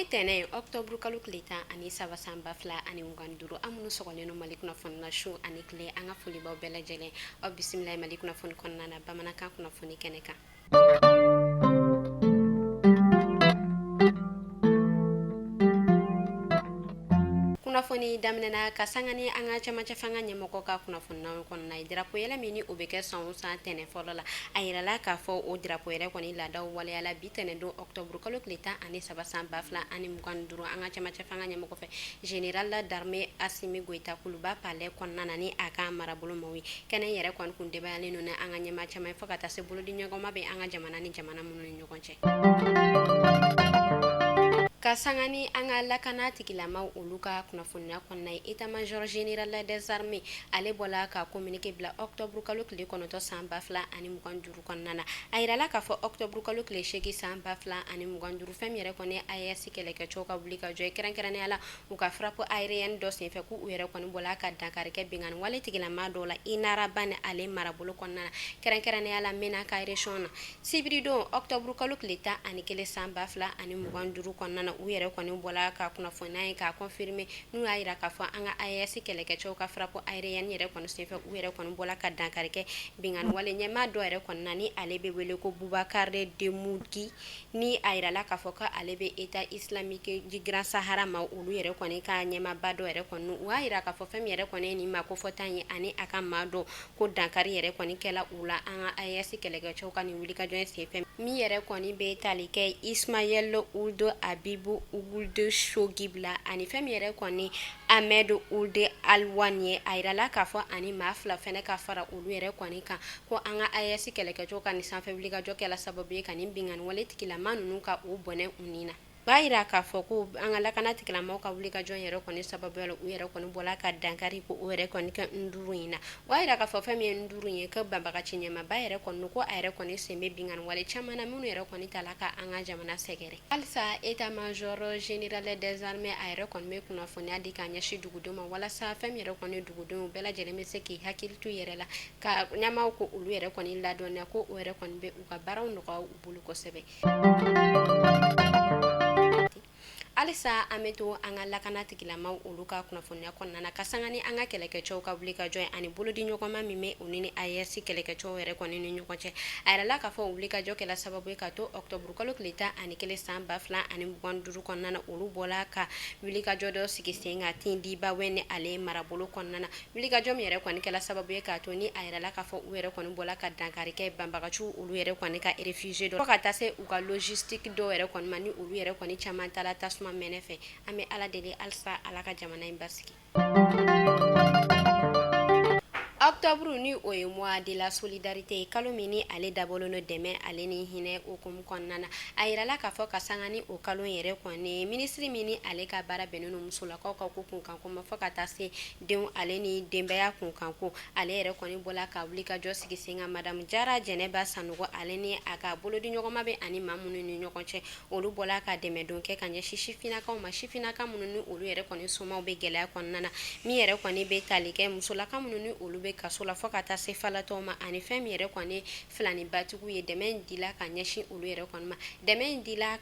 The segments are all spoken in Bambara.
Tɛnɛn, octobre kalo tile 13 san 2025, an minnu sɔgɔlen don Mali kunnafoni na su ani tile, an ka foli b'aw bɛɛ lajɛlen. Aw bisimila Mali kunnafoni kɔnɔna na bamanankan kunnafoni kɛnɛ kan. Kunnafoni daminɛna ka sanga ni an ka cɛmancɛ fanga ɲɛmɔgɔ ka kunnafoniyaw kɔnɔna ye. Drapeau yɛlɛ min ni o bɛ kɛ san o san tɛnɛn fɔlɔ la, a yirala k'a fɔ o drapeau yɛrɛ kɔni laadaw waleyala bi tɛnɛn don octobre kalo tile 13 san 2025 an ka cɛmancɛ fanga ɲɛmɔgɔ fɛ, général d'armée Assimi Goïta, Kuluba palais kɔnɔna na ni a ka marabolo maaw ye. Kɛnɛ yɛrɛ kɔni kun denbayalen don an ka ɲɛmaa caman ye, fo ka taa se bolodiɲɔgɔnma bɛ an ka jamana ni jamana minnu ni ɲɔgɔn cɛ. Ka sanga ni an ka lakana tigilamaw olu ka kunnafoniya kɔnɔna ye, état major général des armées ale bɔla ka communiqué bila octobre kalo tile 9 san 2025 kɔnɔna na. A yirala k'a fɔ octobre kalo tile 8 san 2025, fɛn min yɛrɛ kɔni AES kɛlɛkɛcɛw ka wuli ka jɔ ye, kɛrɛnkɛrɛnnenya la u ka frappe aérienne dɔ senfɛ, k'u yɛrɛ kɔni bɔla ka dankari kɛ binkanni wale tigilama dɔw la Inaraba ni ale marabolo kɔnɔna na, kɛrɛnkɛrɛnnenya la Menaka région na. Sibiridon octobre kalo tile 11 san 2025 kɔnɔna na, u yɛrɛ kɔni bɔla ka kunnafoniya ye k'a confirmer, n'u y'a jira k'a fɔ an ka AES kɛlɛkɛcɛw ka frappe aérienne yɛrɛ kɔni senfɛ, u yɛrɛ kɔni bɔla ka dankari kɛ binkanni wale ɲɛmaa dɔ yɛrɛ kɔni na, ni ale bɛ wele ko Bubakari Demugi, ni a yirala k'a fɔ ko ale bɛ État islamique du Grand Sahara ma, olu yɛrɛ kɔni ka ɲɛmaaba dɔ yɛrɛ kɔni. U y'a jira k'a fɔ fɛn min yɛrɛ kɔni ye nin maa kofɔta ye ani a ka maa dɔ, ko dankari yɛrɛ kɔni kɛla u la an ka AES kɛlɛkɛcɛw ka nin wulikajɔ in senfɛ, min yɛrɛ kɔni bɛ tali kɛ Ismaël Ould Abibu Ould Choguib la ani fɛn min yɛrɛ kɔni Ahmed Ould Alwan ye. A yirala k'a fɔ ani maa fila fɛnɛ ka fara olu yɛrɛ kɔni kan, ko an ka AES kɛlɛkɛcɛw ka nin sanfɛ wulikajɔ kɛla sababu ye ka nin binkanni wale tigilama ninnu ka u bɔnɛ u ni na. B'a jira k'a fɔ ko an ka lakana tigilamaw ka wulikajɔ yɛrɛ kɔni sababuya la, u yɛrɛ kɔni bɔla ka dankari ko o yɛrɛ kɔni kɛ Nduru in na. U b'a jira k'a fɔ fɛn min ye Nduru ye, ko banbagaci ɲɛmaaba yɛrɛ kɔni, ko a yɛrɛ kɔni sen bɛ binkanni wale caman na minnu yɛrɛ kɔni tala ka an ka jamana sɛgɛrɛ. Halisa état major général des armées a yɛrɛ kɔni bɛ kunnafoniya di ka ɲɛsin dugudenw ma, walasa fɛn min yɛrɛ kɔni dugudenw bɛɛ lajɛlen bɛ se k'i hakili to yɛrɛ la, ka ɲɛmaaw ko olu yɛrɛ kɔni ladɔnniya ko o yɛrɛ kɔni bɛ u ka baaraw nɔgɔya u bolo kosɛbɛ. Halisa an bɛ to an ka lakana tigilamaw olu ka kunnafoniya kɔnɔna na, ka sanga ni an ka kɛlɛkɛcɛw ka wulikajɔ ye ani bolodiɲɔgɔnma min bɛ u ni AES kɛlɛkɛcɛw yɛrɛ kɔni ni ɲɔgɔn cɛ. A yirala k'a fɔ wulikajɔ kɛla sababu ye ka to octobre kalo tile 11 san 2025 kɔnɔna na, olu bɔla ka wulikajɔ dɔ sigi sen kan Tindibawe ni ale marabolo kɔnɔna na. Wulikajɔ min yɛrɛ kɔni kɛla sababu ye k'a to ni a yirala k'a fɔ u yɛrɛ kɔni bɔla ka dankari kɛ banbagaciw olu yɛrɛ kɔni ka réfugié dɔ, fo ka taa se u ka logistique dɔw yɛrɛ kɔni ma, ni olu yɛrɛ kɔni caman taala tasuma mɛnɛ fɛ. An bɛ Ala deli halisa Ala ka jamana in basigi. Octobre ni o ye mois de la solidarité ye, kalo min ni ale dabɔlen don dɛmɛ ale ni hinɛ hukumu kɔnɔna na. A yirala k'a fɔ ka sanga ni o kalo yɛrɛ kɔni, minisiri min ni ale ka baara bɛnnen don musolakaw ka ko kunkanko ma, fo ka taa se denw ale ni denbaya kunkanko, ale yɛrɛ kɔni bɔla ka wulikajɔ sigi sen kan. Madame Jara Jɛnɛba Sanogo, ale ni a ka bolodiɲɔgɔnma bɛ ani maa minnu ni ɲɔgɔn cɛ, olu bɔla ka dɛmɛdon kɛ ka ɲɛsin sifinnakaw ma, sifinnaka minnu ni olu yɛrɛ kɔni somaw bɛ gɛlɛya kɔnɔna na, min yɛrɛ kɔni bɛ tali kɛ musolaka minnu ni olu bɛ kaso la, fo ka taa se falatɔw ma, ani fɛn min yɛrɛ kɔni filanibatigiw ye. Dɛmɛ in dila ka ɲɛsin olu yɛrɛ kɔni ma. Dɛmɛ in dila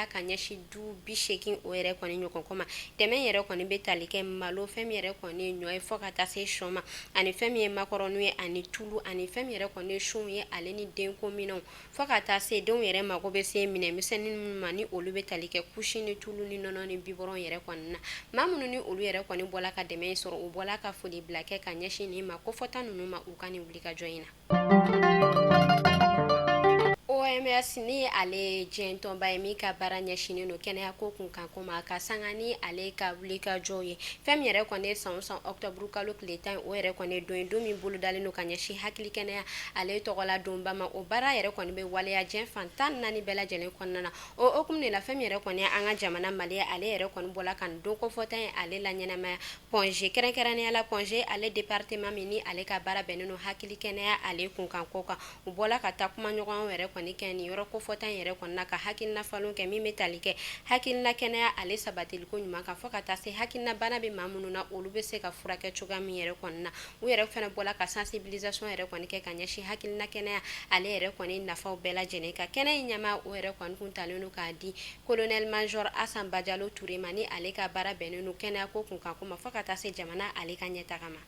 ka ɲɛsin du 80 o yɛrɛ kɔni ɲɔgɔn ko ma. Dɛmɛ yɛrɛ kɔni bɛ tali kɛ malo, fɛn min yɛrɛ kɔni ɲɔ ye, fo ka taa se shɔ ma, ani fɛn min ye makɔrɔni ye, ani tulu, ani fɛn min yɛrɛ kɔni ye sunw ye, ale ni denko minɛnw, fo ka taa se denw yɛrɛ mago bɛ se minɛn misɛnnin minnu ma, ni olu bɛ tali kɛ couche ni tulu ni nɔnɔ ni biberon yɛrɛ kɔni na. Maa minnu ni olu yɛrɛ kɔni bɔla ka dɛmɛ sɔrɔ, u bɔla ka foli bila kɛ ka ɲɛsin nin maa kofɔta ninnu ma u ka nin wulikajɔ in na. OMS ni ale ye diɲɛ tɔnba ye min ka baara ɲɛsinnen don kɛnɛya ko kunkanko ma, ka sanga ni ale ka wulikajɔw ye, fɛn min yɛrɛ kɔni ye san o san octobre kalo tile 10, o yɛrɛ kɔni don ye don min bolodalen don ka ɲɛsin hakili kɛnɛya ale tɔgɔla donba ma. O baara yɛrɛ kɔni bɛ waleya diɲɛ fan 14 bɛɛ lajɛlen kɔnɔna na. O hukumu de la, fɛn min yɛrɛ kɔni an ka jamana Mali, ale yɛrɛ kɔni bɔla ka nin don kofɔta in ale laɲɛnamaya Point G, kɛrɛnkɛrɛnnenya la Point G ale département min ni ale ka baara bɛnnen don hakili kɛnɛya ale kunkanko kan. U bɔla ka taa kumaɲɔgɔnya yɛrɛ kɔni kɛ kɛ nin yɔrɔ kofɔta in yɛrɛ kɔnɔna ka hakilina falen kɛ min bɛ tali kɛ hakilina kɛnɛya ale sabatiliko ɲuman kan, fo ka taa se hakilina bana bɛ maa minnu na, olu bɛ se ka furakɛ cogoya min yɛrɛ kɔnɔna na. U yɛrɛ fana bɔla ka sensibilisation yɛrɛ kɔni kɛ ka ɲɛsin hakilina kɛnɛya ale yɛrɛ kɔni nafaw bɛɛ lajɛlen kan. Kɛnɛ in ɲɛmaa, o yɛrɛ kɔni kun talen don k'a di colonel major Asan Bajalo Ture ma, ni ale ka baara bɛnnen don kɛnɛya ko kunkan ko ma, fo ka taa se jamana ale ka ɲɛtaga ma.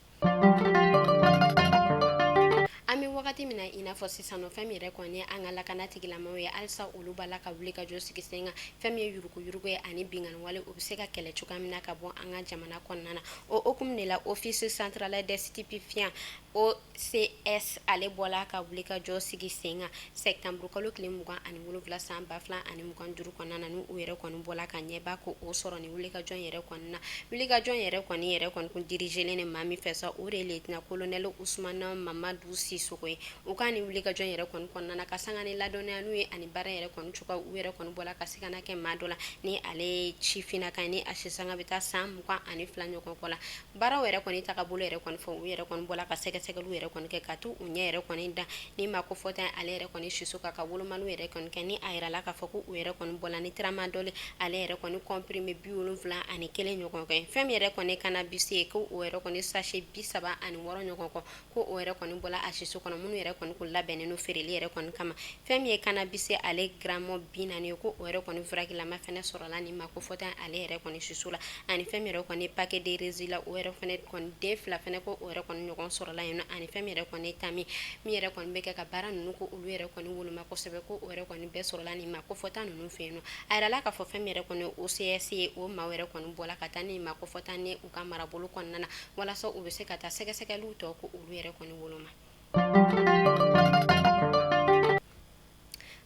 An bɛ wagati min na i n'a fɔ sisan, fɛn min yɛrɛ kɔni an ka lakana tigilamaw ye, halisa olu b'a la ka wuli ka jɔ sigi sen kan fɛn min ye yuruguyurugu ye ani binkanni wale, o bɛ se ka kɛlɛ cogoya min na ka bɔ an ka jamana kɔnɔna na. O hukumu de la, Office central des stupéfiants, OCS, ale bɔla ka wuli ka jɔ sigi sen kan septembre kalo tile 27 san 2025 kɔnɔna na. N'u yɛrɛ kɔni bɔla ka ɲɛba ko o sɔrɔ ni wuli ka jɔ yɛrɛ kɔni na. Wuli ka jɔ yɛrɛ kɔni yɛrɛ kɔni kun dirigelen ni maa min fɛ sa, o de ye lieutenant colonel Usumana Mamadu Sisoko ye. U ka nin wuli ka jɔ yɛrɛ kɔni kɔnɔna na, ka sanga ni ladɔnniya n'u ye ani baara yɛrɛ kɔni cogoya, u yɛrɛ kɔni bɔla ka sigana kɛ maa dɔ la ni ale ye sifinnaka ni a si sanga bɛ taa san 22 ɲɔgɔn kɔ la. Baaraw yɛrɛ kɔni tagabolo yɛrɛ kɔni fɔ, u yɛrɛ kɔni bɔla ka sɛgɛsɛgɛliw yɛrɛ kɔni kɛ ka t'u ɲɛ yɛrɛ kɔni da ni maa kofɔta ale yɛrɛ kɔni siso kan, ka wolomaniw yɛrɛ kɔni kɛ, ni a yirala k'a fɔ ko u yɛrɛ kɔni bɔla ni tramadol ale yɛrɛ kɔni comprimé 71 ɲɔgɔn kɛ. Fɛn min yɛrɛ kɔni cannabis ye, ko o yɛrɛ kɔni sachet 36 ɲɔgɔn kɔ, ko o yɛrɛ kɔni bɔla a siso kɔnɔ, minnu yɛrɛ kɔni kun labɛnnen don feereli yɛrɛ kɔni kama. Fɛn min ye cannabis ale gramme 40 ye, ko o yɛrɛ kɔni wurakilama fɛnɛ sɔrɔla ni maa kofɔta ale yɛrɛ kɔni siso la, ani fɛn min yɛrɛ kɔni paquet de résine la, o yɛrɛ fɛnɛ kɔni den fila fɛnɛ, ko o yɛrɛ kɔni ɲɔgɔn sɔrɔla yen nɔ, ani fɛn min yɛrɛ kɔni tamis min yɛrɛ kɔni bɛ kɛ ka baara ninnu ko olu yɛrɛ kɔni woloma kosɛbɛ, ko o yɛrɛ kɔni bɛɛ sɔrɔla ni maa kofɔta ninnu fɛ yen nɔ. A yirala k'a fɔ fɛn min yɛrɛ kɔni OCS ye, o maaw yɛrɛ kɔni bɔla ka taa ni maa kofɔta ni u ka marabolo kɔnɔna na, walasa u bɛ se ka taa sɛgɛsɛgɛliw tɔ ko olu yɛrɛ kɔni woloma.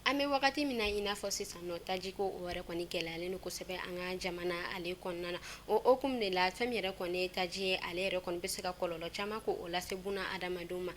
An bɛ wagati min na i n'a fɔ sisan nɔ, tajiko o yɛrɛ kɔni gɛlɛyalen don kosɛbɛ an ka jamana ale kɔnɔna na. O hukumu de la, fɛn min yɛrɛ kɔni ye taji ye, ale yɛrɛ kɔni bɛ se ka kɔlɔlɔ caman ko o lase buna adamadenw ma.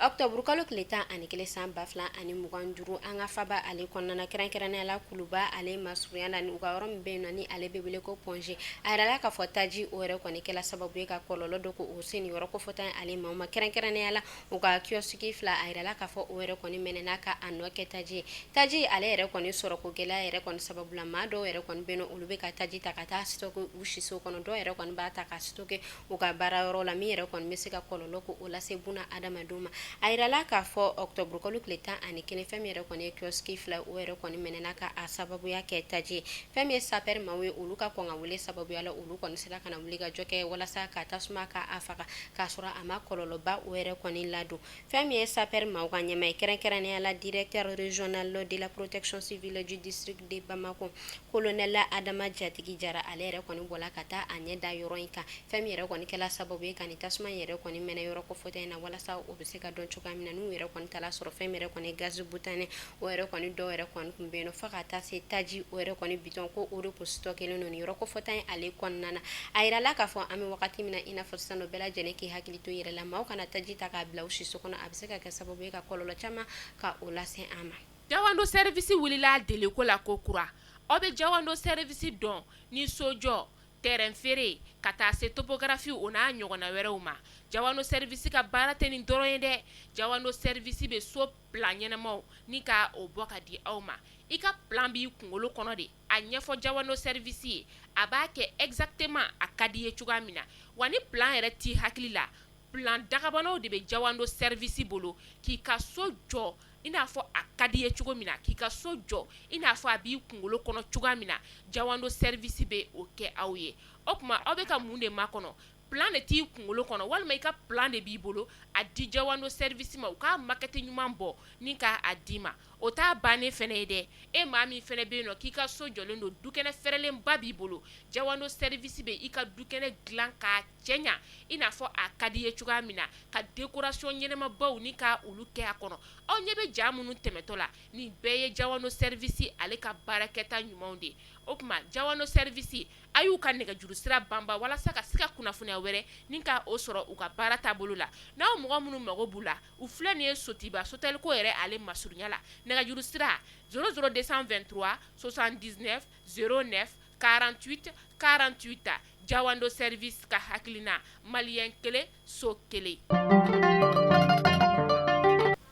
Octobre kalo tile 11 san 2025, an ka faba ale kɔnɔna na, kɛrɛnkɛrɛnnenya la Kuluba ale masurunya la, ni u ka yɔrɔ min bɛ yen nɔ ni ale bɛ wele ko Point G, a yirala k'a fɔ taji o yɛrɛ kɔni kɛla sababu ye ka kɔlɔlɔ dɔ ko o se nin yɔrɔ kofɔta ale maaw ma, kɛrɛnkɛrɛnnenya la u ka kiosque fila. A yirala k'a fɔ o yɛrɛ kɔni mɛnɛna ka a nɔ kɛ taji ye. Taji ale yɛrɛ kɔni sɔrɔko gɛlɛya yɛrɛ kɔni sababu la, maa dɔw yɛrɛ kɔni bɛ yen nɔ, olu bɛ ka taji ta ka taa stocker u siso kɔnɔ. Dɔw yɛrɛ kɔni b'a ta ka stocker u ka baara yɔrɔ la, min yɛrɛ kɔni bɛ se ka kɔlɔlɔ ko o lase buna adamadenw ma. A yirala k'a fɔ octobre kalo tile 11, fɛn min yɛrɛ kɔni ye kiosque fila, o yɛrɛ kɔni mɛnɛna ka a sababuya kɛ taji ye. Fɛn min ye sapeur maaw ye, olu ka kɔn ka wele sababuya la, olu kɔni sera ka na wuli ka jɔ kɛ walasa ka tasuma ka a faga k'a sɔrɔ a ma kɔlɔlɔba o yɛrɛ kɔni ladon. Fɛn min ye sapeur maaw ka ɲɛmaa ye, kɛrɛnkɛrɛnnenya la directeur régional de la protection civile du district de Bamako, colonel Adama Jatigi Jara, ale yɛrɛ kɔni bɔla ka taa a ɲɛ da yɔrɔ in kan, fɛn min yɛrɛ kɔni kɛla sababu ye ka nin tasuma in yɛrɛ kɔni mɛnɛ yɔrɔ kofɔta in na, walasa o bɛ se ka dɔn cogoya min na. N'u yɛrɛ kɔni taara sɔrɔ fɛn min yɛrɛ kɔni gaz butane, o yɛrɛ kɔni dɔw yɛrɛ kɔni tun bɛ yen nɔ, fo ka taa se taji o yɛrɛ kɔni bidon, ko o de kun stockelen don nin yɔrɔ kofɔta in ale kɔnɔna na. A yirala k'a fɔ an bɛ wagati min na i n'a fɔ sisan, bɛɛ lajɛlen k'i hakili to i yɛrɛ la, maaw kana taji ta k'a bila u siso kɔnɔ, a bɛ se ka kɛ sababu ye ka kɔlɔlɔ caman ka o lase an ma. Jawando service wulila deliko la ko kura. Aw bɛ Jawando service dɔn ni sojɔ, terrain feere, ka taa se topographie o n'a ɲɔgɔnna wɛrɛw ma. Jawando service ka baara tɛ nin dɔrɔn ye dɛ. Jawando service bɛ so plan ɲɛnamaw ni ka o bɔ ka di aw ma. I ka plan b'i kunkolo kɔnɔ de, a ɲɛfɔ Jawando service ye, a b'a kɛ exactement a ka di i ye cogoya min na. Wa ni plan yɛrɛ t'i hakili la, plan dagabanaw de bɛ Jawando service bolo k'i ka so jɔ i n'a fɔ a ka di i ye cogo min na, k'i ka so jɔ i n'a fɔ a b'i kunkolo kɔnɔ cogoya min na. Jawando service bɛ o kɛ aw ye. O tuma aw bɛ ka mun de makɔnɔ? Plan de t'i kunkolo kɔnɔ, walima i ka plan de b'i bolo, a di Jawando service ma, u k'a maquette ɲuman bɔ ni k'a d'i ma. O t'a bannen fana ye dɛ. E maa min fana bɛ yen nɔ k'i ka so jɔlen don, dukɛnɛ fɛrɛlenba b'i bolo, Jawando service bɛ i ka dukɛnɛ dilan k'a cɛɲa i n'a fɔ a ka di i ye cogoya min na, ka décoration ɲɛnamabaw ni ka olu kɛ a kɔnɔ. Aw ɲɛ bɛ ja minnu tɛmɛtɔ la, nin bɛɛ ye Jawando service ale ka baarakɛta ɲumanw de ye. O tuma Jawando service, a y'u ka nɛgɛjuru sira banba walasa ka se ka kunnafoniya wɛrɛ ni ka o sɔrɔ u ka baara taabolo la. N'aw mɔgɔ minnu mago b'u la, u filɛ nin ye Sotiba Sotelco yɛrɛ ale masurunya la. Nɛgɛjuru sira 00 223 79 09 48 48. Jawando service ka hakilina, maliyɛn kelen, so kelen.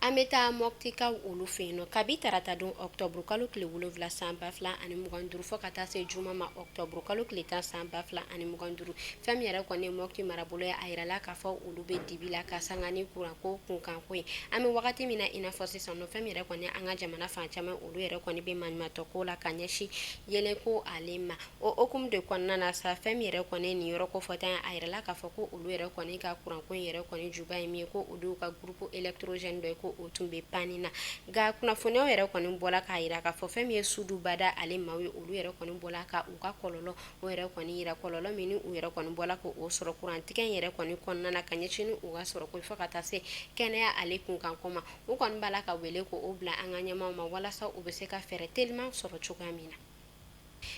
An bɛ An bɛ taa Mɔptikaw olu fɛ yen nɔ kabi tarata don octobre kalo tile 7 san 2025 fo ka taa se juma ma octobre kalo tile 10 san 2025. Fɛn min yɛrɛ kɔni ye Mɔpti marabolo ye, a yirala k'a fɔ olu bɛ dibi la ka sanga ni kuranko kunkanko ye. An bɛ wagati min na i n'a fɔ sisan nɔ, fɛn min yɛrɛ kɔni an ka jamana fan caman, olu yɛrɛ kɔni bɛ maɲumantɔko la ka ɲɛsin yeelenko ale ma. O hukumu de kɔnɔna na sa, fɛn min yɛrɛ kɔni nin yɔrɔ kofɔta ye, a yirala k'a fɔ ko olu yɛrɛ kɔni ka kuranko in yɛrɛ kɔni juba ye min ye, ko olu ka groupe électrogène dɔ ye, ko o tun bɛ panne na. Nka kunnafoniyaw yɛrɛ kɔni bɔla k'a jira k'a fɔ fɛn min ye Sudu Bada ale maaw ye, olu yɛrɛ kɔni bɔla ka u ka kɔlɔlɔ o yɛrɛ kɔni yira, kɔlɔlɔ min ni u yɛrɛ kɔni bɔla k'o sɔrɔ kurantigɛ in yɛrɛ kɔni kɔnɔna na ka ɲɛsin ni u ka sɔrɔko fo ka taa se kɛnɛya ale kunkanko ma. U kɔni b'a la ka wele k'o bila an ka ɲɛmaaw ma walasa u bɛ se ka fɛɛrɛ teliman sɔrɔ cogoya min na.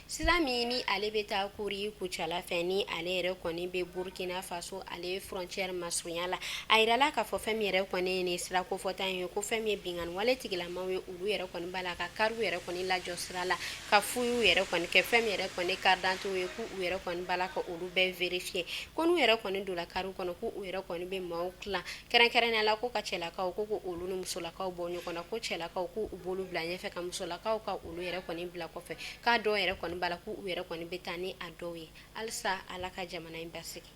Sira min ni ale bɛ taa Kori Kucala fɛ, ni ale yɛrɛ kɔni bɛ Burkina Faso ale frontière masurunya la, a yirala k'a fɔ fɛn min yɛrɛ kɔni ye nin sira kofɔta in ye, ko fɛn min ye binkanni wale tigilamaw ye, olu yɛrɛ kɔni b'a la ka kariw yɛrɛ kɔni lajɔ sira la ka fouille yɛrɛ kɔni kɛ. Fɛn min yɛrɛ kɔni carte d'identité ye, k'u yɛrɛ kɔni b'a la ka olu bɛɛ vérifier, ko n'u yɛrɛ kɔni donna kariw kɔnɔ, k'u yɛrɛ kɔni bɛ maaw tilan, kɛrɛnkɛrɛnnenya la ko ka cɛlakaw ko olu ni musolakaw bɔ ɲɔgɔn na, ko cɛlakaw k'u bolo bila ɲɛfɛ, ka musolakaw ka olu yɛrɛ kɔni bila kɔfɛ, k'a dɔw yɛrɛ kɔni b'a la k'u yɛrɛ kɔni bɛ taa ni a dɔw ye. Halisa Ala ka jamana in basigi.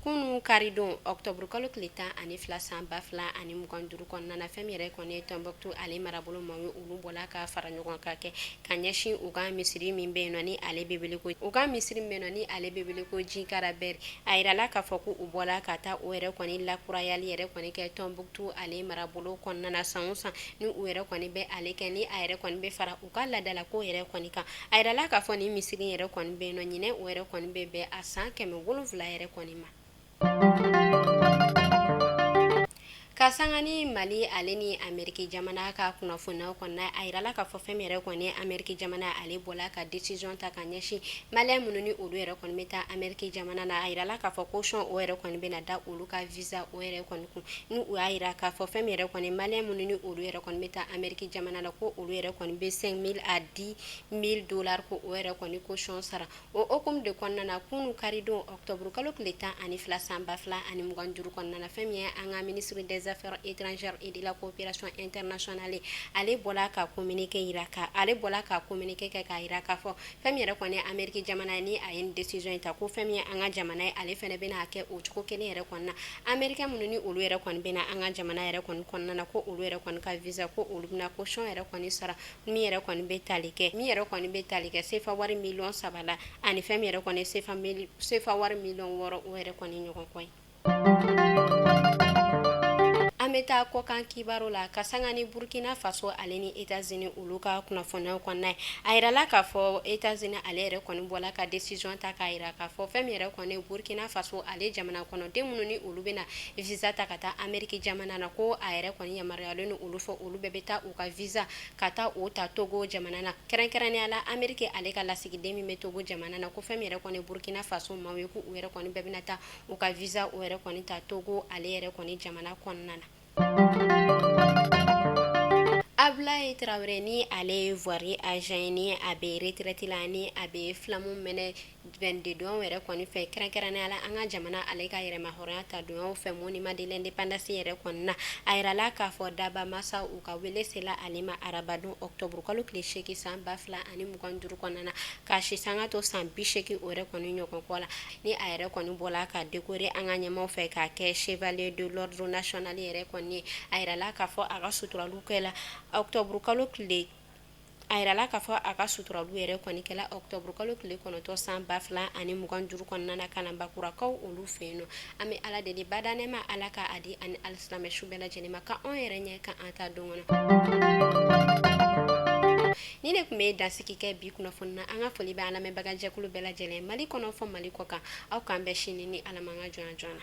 Kunun karidon octobre kalo tile 12 san 2025 kɔnɔna na, fɛn min yɛrɛ kɔni ye Tombouctou ale marabolo maaw ye, olu bɔla ka fara ɲɔgɔn kan kɛ ka ɲɛsin u ka misiri min bɛ yen nɔ ni ale bɛ wele ko u ka misiri min bɛ yen nɔ ni ale bɛ wele ko Jinkara Bɛri. A yirala k'a fɔ ko u bɔla ka taa o yɛrɛ kɔni lakurayali yɛrɛ kɔni kɛ Tombouctou ale marabolo kɔnɔna na. San o san ni u yɛrɛ kɔni bɛ ale kɛ, ni a yɛrɛ kɔni bɛ fara u ka laadalako yɛrɛ kɔni kan. A yirala k'a fɔ nin misiri yɛrɛ kɔni bɛ yen nɔ ɲinɛ, o yɛrɛ kɔni bɛ bɛn a san 700 yɛrɛ kɔni ma. Ka sanga ni Mali ale ni Ameriki jamana ka kunnafoniyaw kɔnɔna, a yirala k'a fɔ fɛn min yɛrɛ kɔni Ameriki jamana ale bɔla ka décision ta ka ɲɛsin Malien minnu ni olu yɛrɛ kɔni bɛ taa Ameriki jamana na. A yirala k'a fɔ caution o yɛrɛ kɔni bɛna da olu ka visa o yɛrɛ kɔni kun. Ni u y'a yira k'a fɔ fɛn min yɛrɛ kɔni Malien minnu ni olu yɛrɛ kɔni bɛ taa Ameriki jamana la, ko olu yɛrɛ kɔni bɛ 5000 à 10 000 dollars ko o yɛrɛ kɔni caution sara. O hukumu de kɔnɔna na, kunun karidon octobre kalo tile 12 san 2025 kɔnɔna na, fɛn min ye an ka ministre des affaires étrangères et de la coopération internationale, ale bɔla ka communiqué yira ka ale bɔla ka communiqué kɛ k'a yira k'a fɔ fɛn min yɛrɛ kɔni Amérique jamana ni a ye nin décision in ta, ko fɛn min ye an ka jamana ye, ale fɛnɛ bɛna kɛ o cogo kelen yɛrɛ kɔnɔna. Américain minnu ni olu yɛrɛ kɔni bɛna an ka jamana yɛrɛ kɔni kɔnɔna na, ko olu yɛrɛ kɔni ka visa, ko olu bɛna caution yɛrɛ kɔni sara min yɛrɛ kɔni bɛ tali kɛ min yɛrɛ kɔni bɛ tali kɛ sefa wari miliyɔn 3 la, ani fɛn min yɛrɛ kɔni sefa wari miliyɔn 6 o yɛrɛ kɔni ɲɔgɔn kɔ ye. An bɛ taa kɔkan kibaru la ka sanga ni Burkina Faso ale ni États-Unis olu ka kunnafoniyaw kɔnɔna ye. A yirala k'a fɔ États-Unis ale yɛrɛ kɔni bɔla ka décision ta k'a yira k'a fɔ fɛn min yɛrɛ kɔni Burkina Faso ale jamana kɔnɔden minnu ni olu bɛna visa ta ka taa Amérique jamana na, ko a yɛrɛ kɔni yamaruyalen don olu fɛ, olu bɛɛ bɛ taa u ka visa ka taa o ta Togo jamana na, kɛrɛnkɛrɛnnenya la Amérique ale ka lasigiden min bɛ Togo jamana na, ko fɛn min yɛrɛ kɔni Burkina Faso maaw ye, ko u yɛrɛ kɔni bɛɛ bɛna taa u ka visa o yɛrɛ kɔni ta Togo ale yɛrɛ kɔni jamana kɔnɔna na. Abulaye Tarawele ni ale ye voirie agent ye, ni a bɛ retraite la, ni a bɛ flamme mɛnɛ 22 donyaw yɛrɛ kɔni fɛ, kɛrɛnkɛrɛnnenya la an ka jamana ale ka yɛrɛmahɔrɔnya ta donyaw fɛ, monument de l'indépendance yɛrɛ kɔni na. A yirala k'a fɔ daba masa u ka wele sela ale ma arabadon octobre kalo tile 8 san 2025 kɔnɔna na, k'a si sanga to san 80 o yɛrɛ kɔni ɲɔgɔn kɔ la, ni a yɛrɛ kɔni bɔla ka décorer an ka ɲɛmaw fɛ k'a kɛ chevalier de l'ordre national yɛrɛ kɔni ye. A yirala k'a fɔ a ka suturaliw kɛla octobre kalo tile a yirala k'a fɔ a ka suturaliw yɛrɛ kɔni kɛla octobre kalo tile 9 san 2025 kɔnɔna na Kalanbakurakaw olu fɛ yen nɔ. An bɛ Ala deli bada nɛɛma, Ala ka a di ani alisilamɛ su bɛɛ lajɛlen ma, ka anw yɛrɛ ɲɛ ka an ta don kɔnɔ. Ni ne tun bɛ dansigi kɛ bi kunnafoni na. An ka foli bɛ an lamɛnbagajɛkulu bɛɛ lajɛlen, Mali kɔnɔ fɔ Mali kɔ kan. Aw k'an bɛn sini ni Ala ma an ka jɔn joona.